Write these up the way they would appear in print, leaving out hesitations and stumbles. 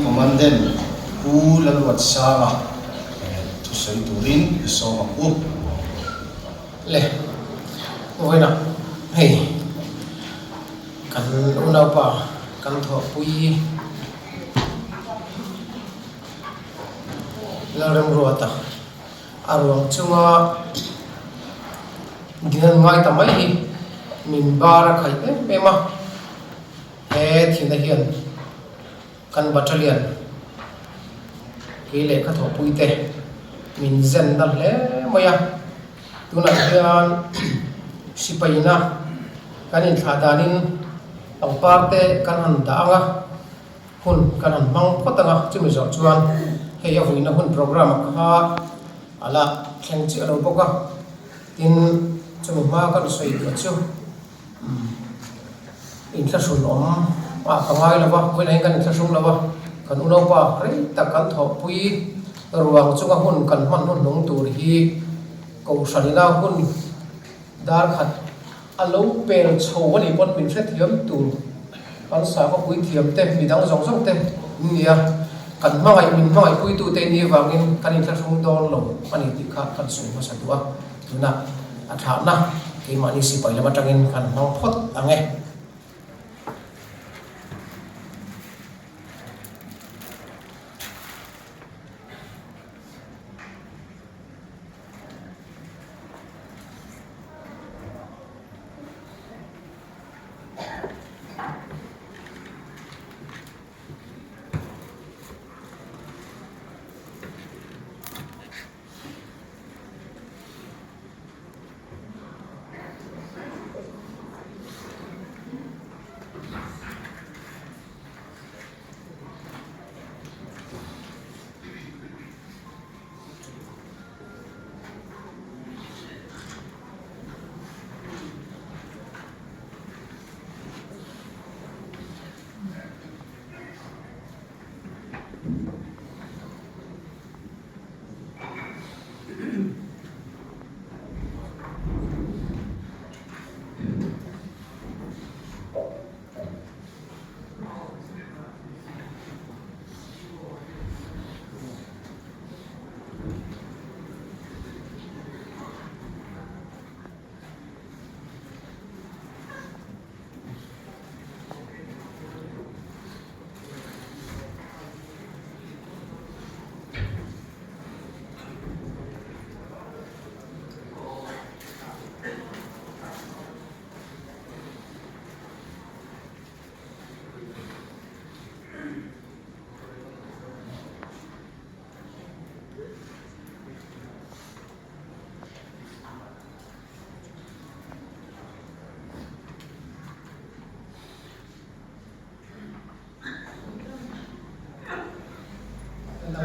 Commandant Pu Lalruatsanga thusawi turin i sawm ang u. Le, vawiinah hei kan unaupa kan thawhpui Lalremruata a ruang chunga din an ngai ta mai hi min bar a khaih em em a, he thihna hian kan battalion kei leh ka thawhpui te min zen na hle mai a, tunah hian sipaina kan inthlah danin pangpar te kan han dah ang a. Hun kan han hmang phawt ang a, chumi zawh chuan hei a vuina hun programme ah kha a la thleng chiah lo bawk a, tin chumi hma kan sawi duh chu inthlahrun awm ah ka ngai lo va, vawiin ah hian kan inthlahrung lo va, kan unaupa rei tak kan thawhpui ruang chunga hun kan hman hnuhnung tur hi Kohhran ina hun dar khat A lo pel chho a nih pawn min hrethiam tur kan sakhaw puithiam te, midang zawng zawng te in ni a, kan hmangaih min hmangaih puitu te in nih avangin kan inthlahrung dawn lo a ni tih kha kan sawi hmasa duh a, tunah a thlahna keimahni sipai lam atangin kan hmang phawt ang e.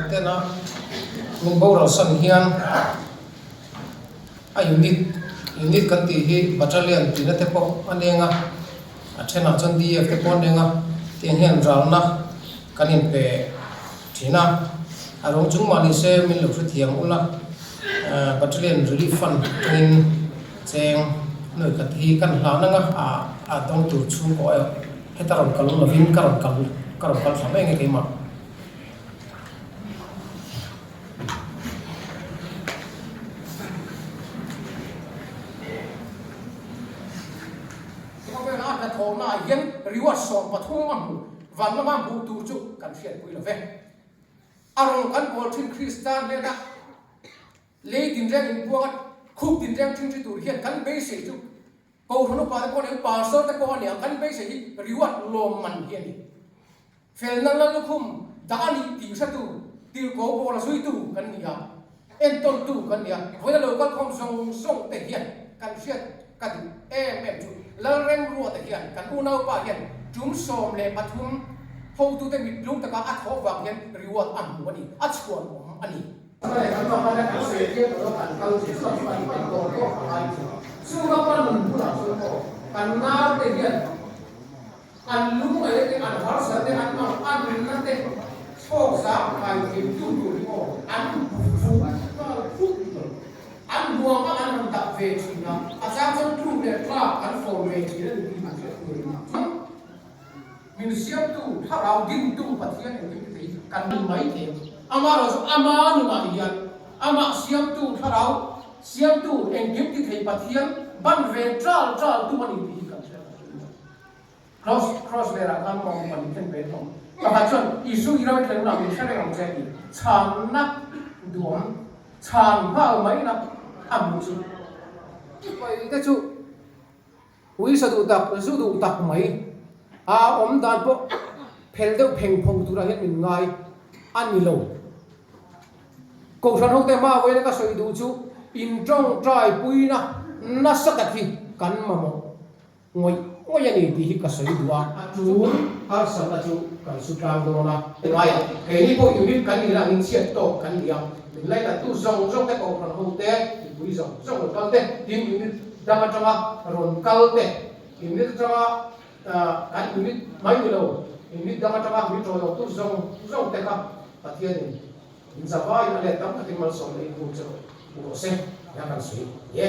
Tena min boral san hian a unit unit kan tih hi battalion tihna te pawh a neng a a thenah chuan DF te pawh a neng a tiang hian ralna kan inpe thin a a rawng chung mah ni se min lo hrethiam ula battalion relief fund atangin cheng nuai khat hi kan hlan ang a a dawng tur chhungkaw erawh heta rawn kal lovin ka rawn kal ka rawn kal thla mai ang e keimah. Khawvela a hnathawhnaah hian reward 13 a hmu, van lama hmuh tur chu kan hriatpui lo ve. A rawn kan bawl thin Krista hnena lei tinreng inbuanga khup tinreng ṭhingṭhi tur hian kan beisei chu Kohhran upa te pawh a ni ang, Pastor te pawh a ni ang, kan beisei hi reward lawmman hi a ni. Felna Lallukhum dah a nih tih hretu, tirhkoh pawla zuitu kan ni a, entawntu kan ni a, vawiina lo kalkhawm zawng zawng te hian kan hriat ka duh em em chu Lalremruata hian kan unaupa hian tum 13 hotute mittlung taka a thawh vang hian reward a hmu a ni, a chhuanawm a ni. An lungngaih te, an harsat te, an mang an rinna te chhawk zang kai thei tu tur hi aw an fuh nghal phut mai. An huang a an han dak ve thin a, a chang chuan tluk leh tlak an fawm ve thin a ni tih an hriat tur a ni. Min siamtu, thlarau dintu Pathian engkim ti thei kan ni mai thei ang. Amaherawhchu ama nunah hian amah siamtu, thlarau siamtu engkim ti thei Pathian ban ve ṭal ṭaltu a ni tih hi kan hriat a ṭul lo. Cross, cross velah khan mawng pahnih khen ve thawm. Pakhat chuan Isu i ram thlen hunah min hre reng ang che tih chhanna duam chhan nghal maina a hmuh chu. Sipai te chu uisa duh tak, zu duh tak mai a awm dan pawh phel deuh pheng phawng turah hian min ngai a ni lo. Kohhran hote hma vawiina ka sawi duh chu intawngtai puina nasa tak hi kan mamawh. Ngawih ngawih a ni tih hi ka sawi duh a. A tul harsatna chu kan su tlang dawn a. Tunlaiah keini pawh unit kan nih lah inchhiat tawk kan ni a, min lainattu zawng zawng te, kohhran ho te, mipui zawng zawng rawn kal te, tin unit dang atanga rawn kal te, unit atanga kan unit mai ni lo, unit dang atanga min tawlawktu zawng zawng te kha Pathianin In zavaiin a let tam takin malsawmna in hmu che u rawh se, tia kan sawi ni e.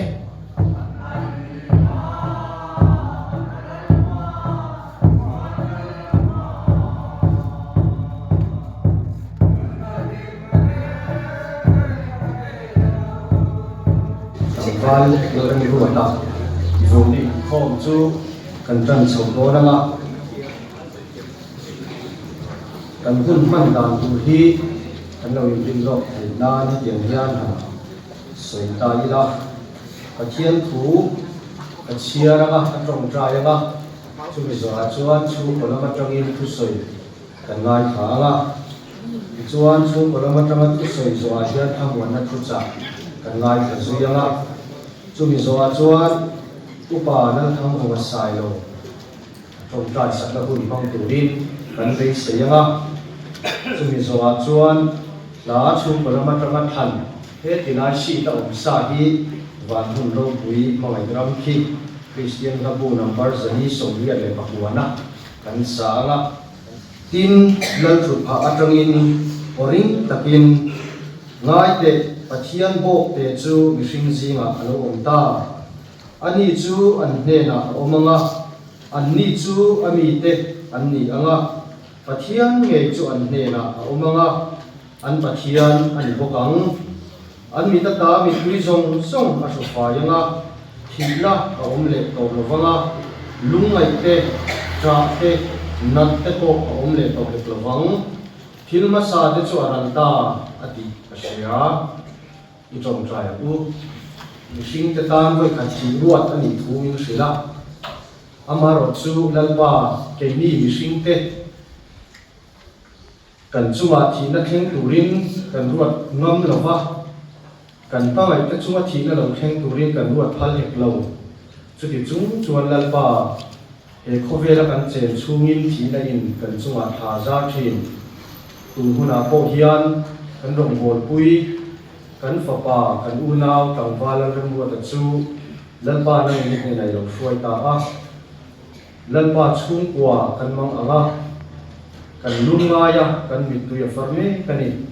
Tlangval Lalremruata vun inkhawm chu kan tan chho dawn ang a. Kan hun hman dan tur hi kan lo inrin lawk theih nan hetiang hian han sawi ta ila, Pathian thu ka chhiar anga, ka tawngtai anga, chumi zawhah chuan chhungkaw lam atangin thusawi kan ngaithla anga, tichuan chhungkaw lam atanga thusawi zawhah hian thlamuanna thuchah kan ngaithla zui anga, chumi zawhah chuan Upa Lalthangvunga Sailo, Tawngtai sakna hun hmang turin kan beisei ang a, chumi zawhah chuan hla chhungkaw lam atanga thlan he tilai sheet a awm sa hi van hun ropui hmangaih ram khi Kristian hlabu number 189 kan sa ang a. Tin, Lalthutphah atangin aw ring takin, Ngai teh, Pathian bawkte chu mihring zingah a lo awm ta. Ani chu an hnenah a awm ang a, anni chu a mite an ni ang a, Pathian ngei chu an hnenah a awm ang a, an Pathian a ni bawk ang. An mit ata mittui zawng zawng a hru fai ang a, thihna a awm leh tawh lo vang a, lungngaih te, ṭah te, nat te pawh a awm leh tawh hek lo vang. Thil hmasa te chu a ral ta a tih ka hria. I tawngtai ang u. Mihring te tan vawikhat thih ruat a nih thu min hrilh a. Amaherawh chu Lalpa, keini mihring te kan chungah thihna thleng turin kan ruat ngam lo va, kan hmangaih te chunga thihna lo thleng turin kan ruat phal hek lo. Chuti chung chuan Lalpa, he khawvela kan chen chhungin thihna in kan chungah thla zar thin. Tun hunah pawh hian kan rawngbawlpui, kan fapa, kan unau tlangval Lalremruata chu Lalpa nangin i hnenah i lo hruai ta a. Lalpa chhungkua kan mang ang a, kan lum ngai a, kan mittui a far mek a ni.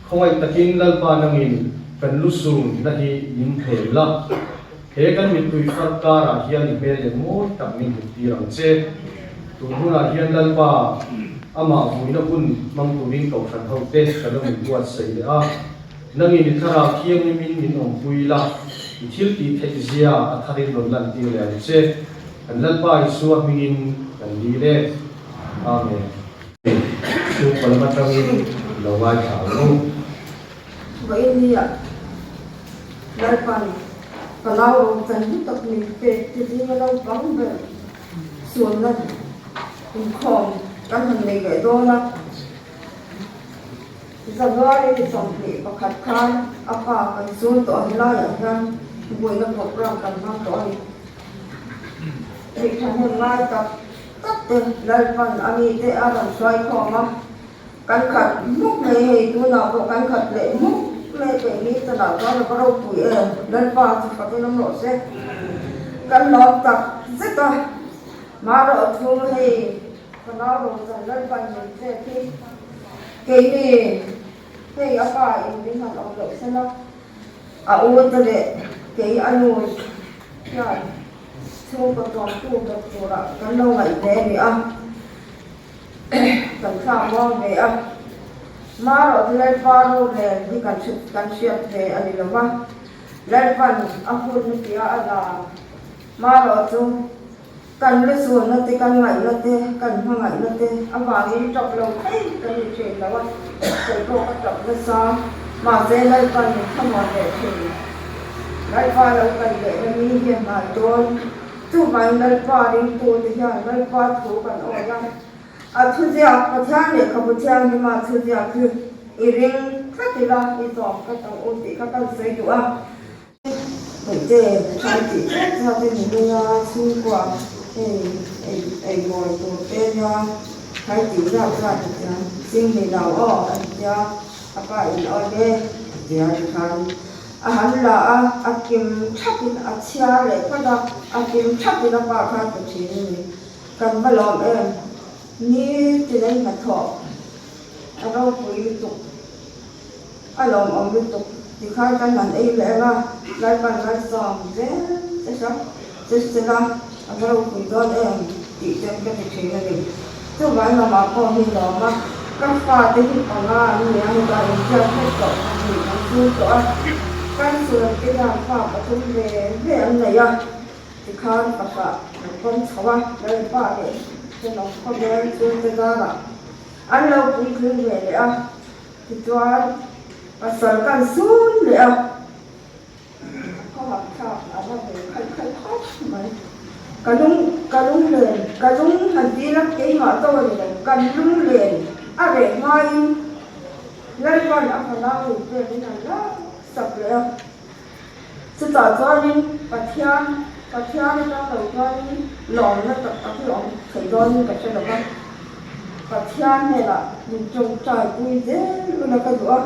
Khawngaih takin Lalpa nangin kan lu sun na hi min hel la, he kan mittui far karah hian i hmel leh mawi tak min hmuh tir ang che. Tun hunah hian Lalpa amah vuina hun hmang turin Kohhran hote ka lo inbuatsaih leh a, nangin i thlarau thianghlimin min awmpui la, i thil tih theih zia a tharin rawn lantir leh ang che. Kan Lalpa Isua hmingin kan dil e. Amen. Chhungkaw lam atangin lo ngaithla ang u. Vawinia Lalpan ka nau ro chan hlu tak min pek te zinga naupang ber sualna inkhawm kan han nei leh dawn a. January ni 21 khan a pa kan sun tawh a, helaiah hian buaina program kan hmang tawh a ni. Thihthahnem ngai tak tak te Lalpan a mite a rawn hruai khawm a, kan khat hmuk mai hei tunah pawh kan khat leh hmuk mai peih ni chanah chuan a va ropui em, Lalpa chu fakin awm rawh se. Kan lawm tak zet a, marawh thu hei ka nau ro chan Lalpan min pek hi keini hei a pa in min han awm loh sen a, A u te leh kei a nu hian chhungkaw tlawmtu ber turah kan lo ngaih ve a ni a. Kan thlak muang ve a, marawh chu Lalpa rorel hi kan kan hriat ve a ni lo va, Lalpan a hun na tia a la marawh chu kan lusunna te, kan ngaihna te, kan hmangaihna te avangin tap lo thei kan ni thin lo a, kei pawh ka tap nasa, mahse Lalpan min thlamuan leh thin. Lalpa lo kal lehna mi hi a hnai dawn. Chuvangin Lalpa ringtute hian Lalpa thu kan awi a, a thuziak Pathian lehkhabu thianghlima thuziak hi i ring tlat ila i zawm tlat ang u tih kha kan sawi duh a. Hmuhte thlai tih tlat zat te ni mai a, chhungkua hei ei ei mawi tur te nia thlai tih zat zat a tia, Singni lo aw a ti tia, a pa in awi e a tia tikhan. A han la a, a kim thapin a chhiar leh phawt a, a kim thapin a pa kha a pe thin a ni. Kan va lawm em? Ni tin a hnathawh a ropui lutuk, a lawmawm lutuk tikhan kan han ei leh ang a, Lalpan malsawm zel che hram che sela a va ropui dawn em tih te ka ti thin a ni. Chuvang lamah pawh hi lawm a, ka fate hi panga an ni a, heta inziak vek tawh pahnih an chhung tawh a, cancer te hian fa pathum ve ve an nei a, tikhan fahrah an pawm chho a, Lalpa leh thenawm khawvel chhungte zarah an lo puitling ve leh a, tichuan pasal kan sun leh a. A khawhak thlak a va ve khalh khalh khawp mai. Ka lung ka lunglen ka lung han ti ila keimah tawh a ni lo, kan lunglen a reh hmain Lalpan a fanau min pekin an lak sak leh a. Chutah chuanin Pathian Pathian atang lo chuanin lawmna tak tak hi awm thei dawnin ka hre lo va, Pathian hnenah min tawngtai pui zel ula ka duh a.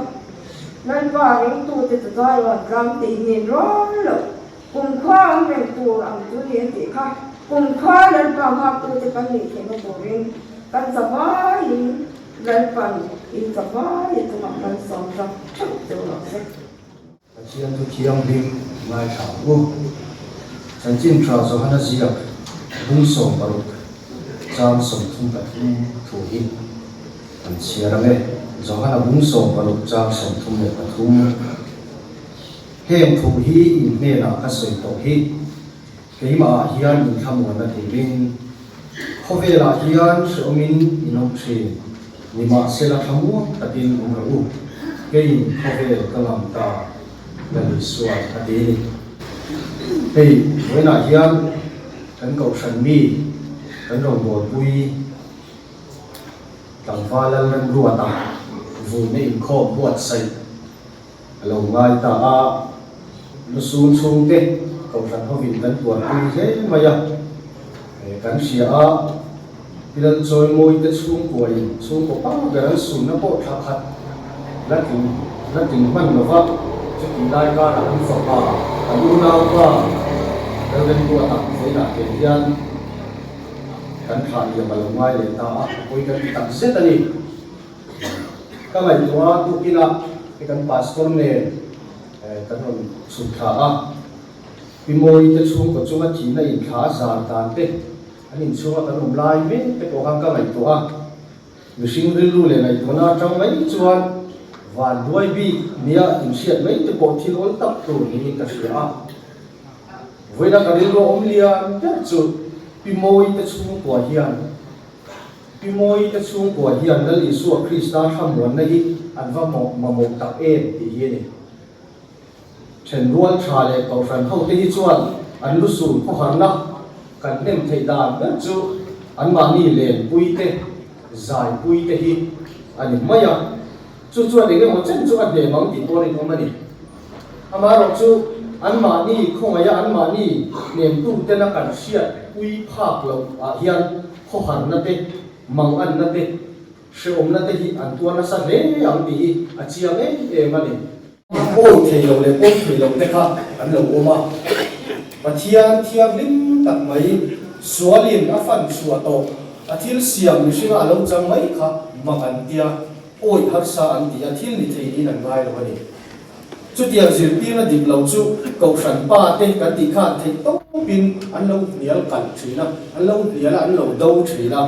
Lalpa ringtute chu Zion tlang tih nin rawn loh kumkhua awm reng tur ang chu ni a tih kha. Kumkhua Lalpa nghaktute kan nih theihna turin kan zavaiin Lalpan in zavai a chungah malsawm zak theuh cheu rawh se. Pathian thu thianghlim ngaithla ang u. Chanchin Tha Johana ziak bung 60 chang 33 thu hi kan chhiar ang e. Johana bung 60 chang 33 Heng thu hi in hnenah ka sawi tawh hi, keimahah hian in thlamuanna turin khawvelah hian hrehawmin in awm thin. Nimahsela thlamuang takin awm rawh u, keiin khawvel ka ngam ta, Lal Isuan a ti a ni. Hei, vawiinah hian kan kohhran mi, kan rawngbawlpui tlangval Lalremruata vuina inkhawm buatsaih a lo ngai ta a, lusun chhungte kohhran hovin kan tuarpui hle mai a, kan hria a, Pilal chawimawi te chhungkuain chhungkaw pa ber an sunna pawh thla khat la tling la tling hman lo va, chutih lai karah an fapa, an unaupa Lalremruata vawiinah tel hian kan thlah liam a lo ngai leh ta a, a pawi kan ti tak zet a ni. Ka ngaihtuah a, tukinah he kan pastor nen kan rawn chhuk thla a, Pi Mawii te chhungkaw chunga thihna inthla a zar dan te, an inchhunga kan awm lai mek te pawh khan ka ngaihtuah a, mihring rilru leh ngaihtuahna atang mai chuan vanduai bik nia inhriat mai te pawh thil awl tak tur niin ka hria a. Vawiina ka rilru a awm lian ber chu Pi Mawii te chhungkua hian Pi Mawii te chhungkua hian Lal Isua Krista thlamuanna hi an va mamawh tak em tih hi a ni. Thenrual tha leh kohhran hote hi chuan an lusun khawharna kan hnem theih dan ber chu anmahni lenpui te, zaipui te hi a ni mai a. Chu chuan eng emaw chen chu a hnem ang tih pawh rinawm a ni. Amaherawhchu anmahni khawngaiha anmahni hnemtutena kan hriatpui phak loh ah hian khawharna te, manganna te, hrehawmna te hi an tuar nasa hle ang tih hi a chiang em em a ni. Pawi thei lo leh pawi thei lo te kha an lo awm a, Pathian thianghlim tak mai sualin a fan chhuah tawh, a thil siam mihringa a lo chang mai kha mak an tia, pawi harsa an ti a, thil ni thei niin an ngai lo a ni. Chutiang zirtirna dik lo chu Kohhran pa te kan tih khan theih tawpin an lo hnial kalh thin a, an lo hnial a, an lo do thin a.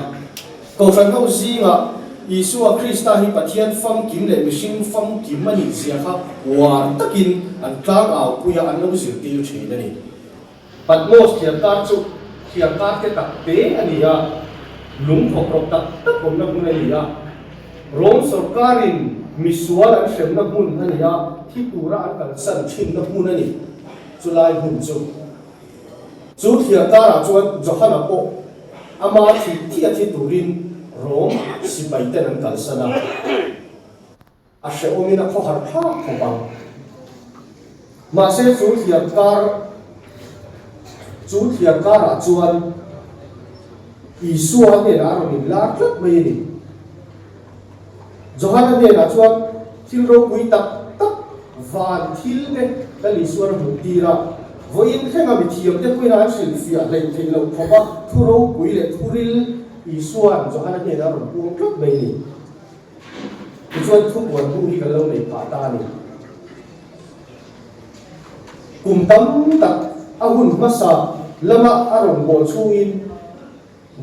Kohhran ho zingah Isua Krista hi Pathian famkim leh mihring famkim a nih zia kha uar takin an tlang aupui a, an lo zirtir thin a ni. Patmos thiarkar chu thiarkar te tak te a ni a, lung khawkrawk tak tak awmna hmun a ni a. Rom sawrkarin misual an hremna hmun a ni a, thi tura an kalsan thinna hmun a ni. Chulai hmun chu. Chu thliarkarah chuan Johana pawh ama thih thih a thi turin Rom sipai ten an kalsan a, a hrehawmin a khawhar thlak khawp ang. Mahse chu thliarkar chu thliarkarah chuan Isua hnenah a rawn inlar tlat mai a ni. Johana hnenah chuan thil ropui tak tak van thil te Lal Isuan a hmuh tir a, vawiin thlenga mithiam te pawhin an hrilhfiah hleih theih loh khawpa thu ropui leh thuril Isuan Johana hnenah a rawn puang tlat mai a ni. Tichuan thupuan bu hi kan lo nei phah ta a ni. Kum tam tak a hun hmasa lama a rawn bawl chhungin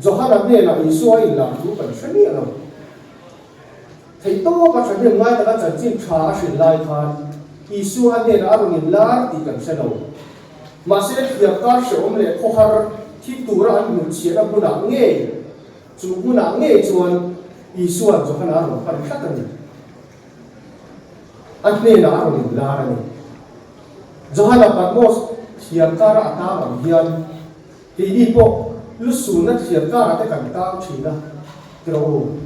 Johana hnenah Isua a inlar thu kan hre miah lo. Theih tawka thahnem ngai taka chanchin tha a hrilh lai khan Isua a hnenah a rawn inlar tih kan hre lo. Mahse, thiamkar hrehawm leh khawhar thi tura an hmuhchhiahna hmunah ngei, chu hmunah ngei chuan Isua'n Johana a rawn pan tlat a ni. A hnenah a rawn inlar a ni. Johana Patmos thiamkara a tang ang hian Keini pawh lusunna thliar karah te kan tang thin a, tirh u.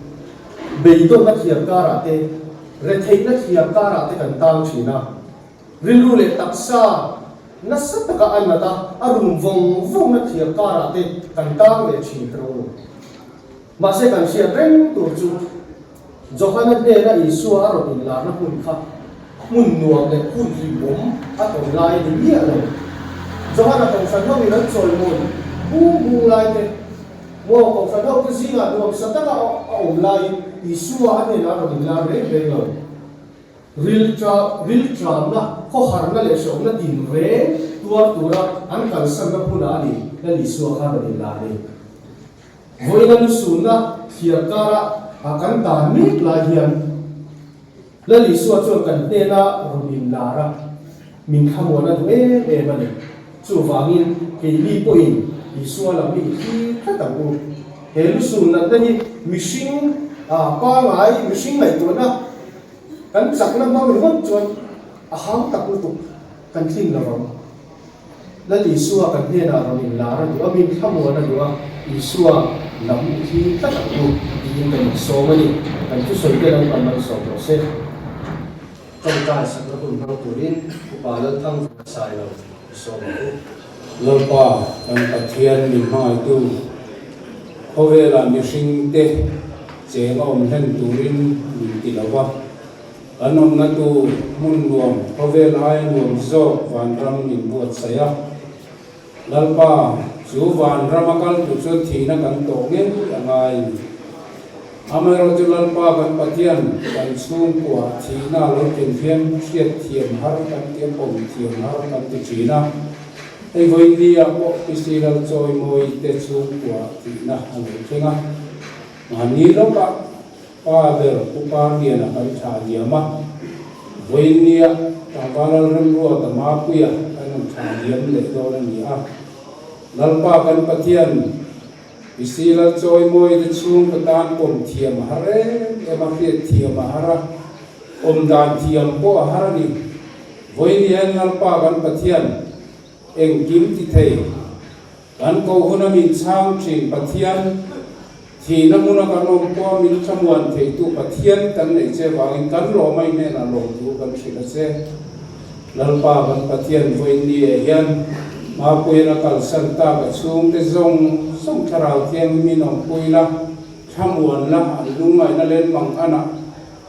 Beidawnna thliar karah te, retheihna thliar karah te kan tang thin a. Rilru leh taksa nasa taka a nat a, a rum vawng vawngna thliar karah te kan tang leh thin, tirh u. Mahse kan hriat reng tur chu Johana hnena Isua a rawn inlarna hmun kha hmun nuam leh hun hlimawm a tawn lai a ni miah lo. Johana kohhran ho in an chawimawi bung bung lai te, maw kohhran ho te zingah nuamsa taka a awm laiin Isua a hnenah a rawn inlar reng reng lo. Rilṭamna, khawharna leh hrehawmna tinreng tuar tura an kalsanna hmunah a ni Lal Isua kha a rawn inlar ni. Vawiina lusunna thliar kara kan tan mek lai hian Lal Isua chuan kan hnena rawn inlar a, min thlamuan a duh em em a ni. Chuvangin keini pawhin Isua lam hi i thlir tlat ang u. He lusun natna hi mihring pangai, mihring ngaihtuahna kan chakna hmang ringawt chuan a hang tak lutuk kan tlin lo vang. Lal Isua kan hnenah rawn inlar a duh a, min thlamuan a duh a, Isua lam i thlir tlat ang u tiin kan insawm a ni. Kan thusawi te Lalpan malsawm rawh se. Tawngtai sakna hun hmang turin Upa Lalthang Sailo i sawm ang u. Lalpa kan Pathian min hmangaihtu, khawvelah mihringte cheng a awm hlen turin min ti lo va. Kan awmna tur hmun nuam, khawvel aia nuam zawk vanram min buatsaih a. Lalpa, chu vanrama kal tur chuan thihna kan tawh ngei a ngai a ni. Amaherawhchu Lalpa kan Pathian, kan chhungkua thihna a lo ken hian hriat thiam har kan ti a, pawm thiam har kan ti thin a. Hei vawiin pawh PC Lalchawimawi te chhungkua thihna a lo thleng a. Mahni lawkah Pa ber Pu Parliana kan thlah diam a, vawiinnia tlangval Lalremruata Mapuia kan rawn thlah diam leh dawn a ni a. Lalpa kan Pathian, Misi Lalchawimawi te chhung ka tan pawm thiam a har em em a, hriat thiam a har a, awm dan thiam pawh a har a ni. Vawiin hian Lalpa kan Pathian, engkim ti thei, Kan koh huna min chhang thin Pathian, thihna hmuna kan awm pawha min thlamuan theitu Pathian kan neih che vangin kan lawmai hnenah lawmtu kan hrilh a che. Lalpa kan Pathian vawiin ni eh hian Mapuian a kalsan tak a chhungte zawng zawng Thlarau Thianghlimin awmpui la, thlamuan la, an lungngaihna len mang anah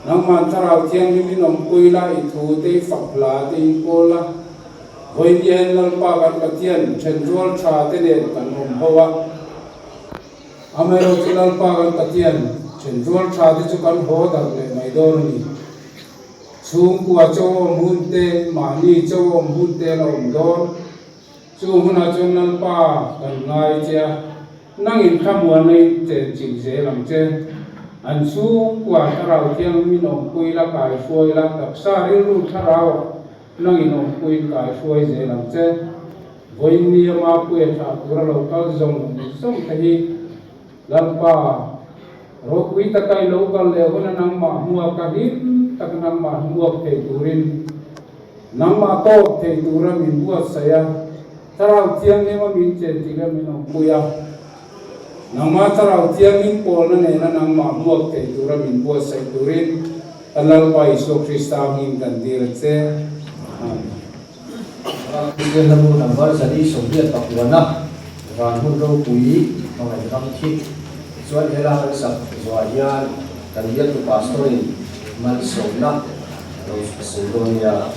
nangmah Thlarau Thianghlimin awmpui la, i thu te i fak hla te in kawl la, Vawiin Lalpa kan Pathian thenrual tha te nen kan awm ho a. Amaherawhchu Lalpa kan Pathian thenrual tha te chu kan haw darh leh mai dawn a ni. Chhungkua chaw awm hun te, mahni chaw awm hun te la awm dawn. Chu hunah chuan Lalpa kan ngai che a. Nangin thlamuanna in chenchilh zel ang che. An chhungkua thlarau thianghlim in awmpui la, kaihruai la, taksa rilru thlarauah nangin awmpuiin kaihruai zel ang che. Vawiin ni a Mapuia thlah tura lo kal zawng zawng te hi Lalpa, ropui taka i lo kal leh huna nangmah hmuak a hlim tak nangmah hmuak thei turin nangmah tawk thei tura min buatsaih a, Thlarau Thianghlim a min chenchilh a min awmpui a, nangmah Thlarau Thianghlim pawlna nena nangmah hmuak thei tura min buatsaih turin kan Lalpa Isua Krista hmingin kan dil a che. Amen. Kristian hlabu number 129 van hun ropui hmangaih ram khi chuan hela kan sak zuah hian kan bialtu pastor in malsawmna a lo sawi dawn nia.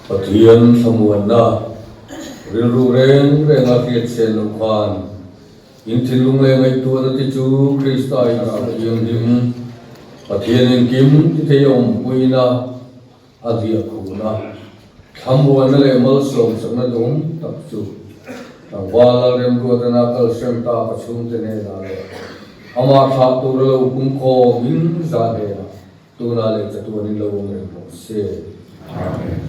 Pathian thlamuanna rilru reng renga hriat sen loh khan in thinlung leh ngaihtuahna te chu Krista in a thianghlim Pathian engkim ti thei a awmpuina a ziah khuna thlamuanna leh malsawmsakna dawng tak chu tlangval Lalremruatana kalsem ta ka chhungte hnenah leh amah thlah tura lo pumkhawm in zah hnenah Tunah leh chatuanin lo awm reng rawh se. Amen.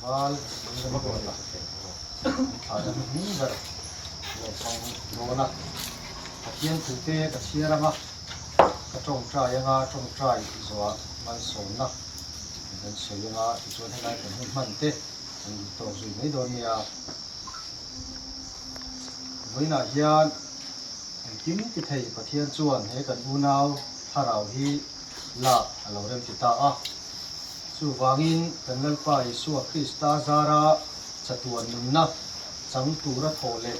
Tlangval Lalremruata thlah dam hming ber lo hmang dawn a. Pathian thute ka chhiar anga ka tawngtai anga tawngtai zawhah malsawmna kan sawi anga tichuan helai kan hun hman te kan duh tawk zui mai dawn nia. Vawiinah hian engkim ti thei Pathian chuan he kan unau thlarau hi lak a lo rem ti ta a. Chuvangin kan Lalpa Isua Krista zara chatuan nunna chang tura thawh leh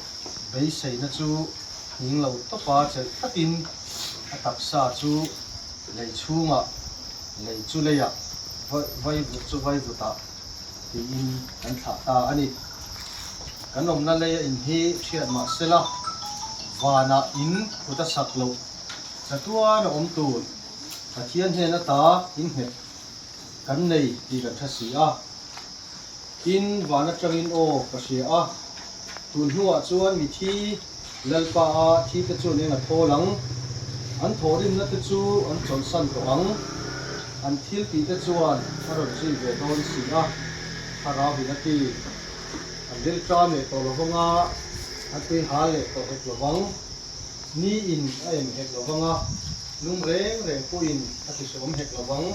beiseina chu nghing lo tawpa chelh tlatin a taksa chu lei chhungah, lei chu leiah, vaivut chu vaivutah tiin kan thlah ta a ni. Kan awmna leia in hi hriat mah sela, vanah in kut a sak loh chatuan a awm tur Pathian hnen ata innghet kan nei tih kan hre si a. Tin, van atangin aw ka hria a, tun hnuah chuan mithi Lalpa a thi te chuan eng a thawl ang? An thawhrimna te chu an chawlhsan tawh ang. An thil tih te chuan a rawn zui ve dawn si a, Thlarau in a ti. An rilṭam leh tawh lovang a, an tui hal leh tawh hek lovang. Ni in a em hek lovang a, lum reng reng pawhin a tisawm hek lovang.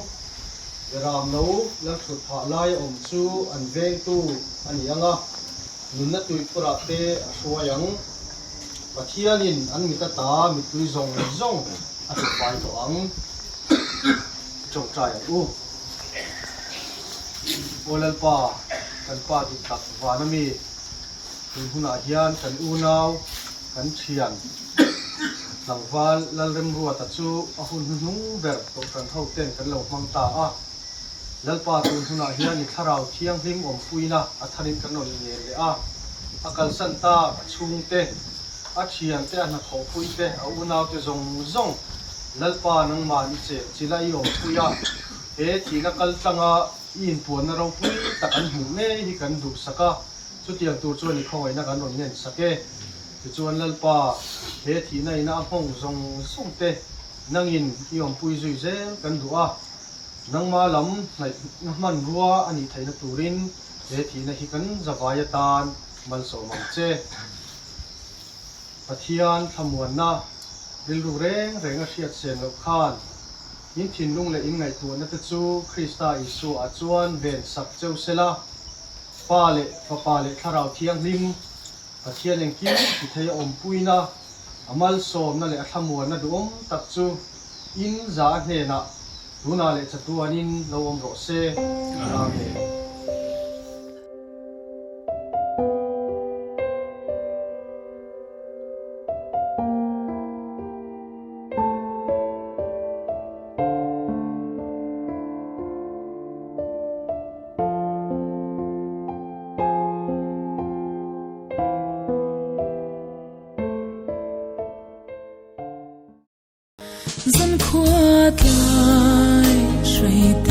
Beram lo lalthut phah lai a awm chu an vengtu a ni ang a, nunna tuikhurah te a hruai ang. Pathianin an mit ata mittui zawng zawng a tifai tawh ang. Tawngtai ang u. Aw Lalpa, kan Pa dik tak van ami, tun hunah hian kan unau, kan thian tlangval Lalremruata chu a hun hnuhnung ber Kohhran ho ten kan lo hmang ta a. Lalpa tun hunah hian i thlarau thianghlim awmpuina a tharin kan rawn inel leh a. A kalsan tak a chhungte, a thiante, a hnathawhpuite, a unaute zawng zawng Lalpa nangman i chel chila i awmpui a, he thihna kaltlanga i inpuanna ropui tak an hmuh ngei hi kan duhsak a, chutiang tur chuan i khawngaihna kan rawn ngensak e. Tichuan Lalpa, he thihna ina a nghawng zawng zawng te nangin i awmpui zui zel kan duh a, nangma lam hnaihna hmanrua a nih theihna turin he thihna hi kan zavai atan malsawm ang che. Pathian thlamuanna rilru reng reng a hriat sen loh khan in thinlung leh in ngaihtuahna te chu Krista Isua ah chuan ven sak cheu sela, Pa leh Fapa leh Thlarau Thianghlim Pathian engkim ti thei a awmpuina, a malsawmna leh a thlamuanna duhawm tak chu in za a hnenah tunah leh chatuanin lo awm rawh se. Amen. Zankhua tlai hrei te.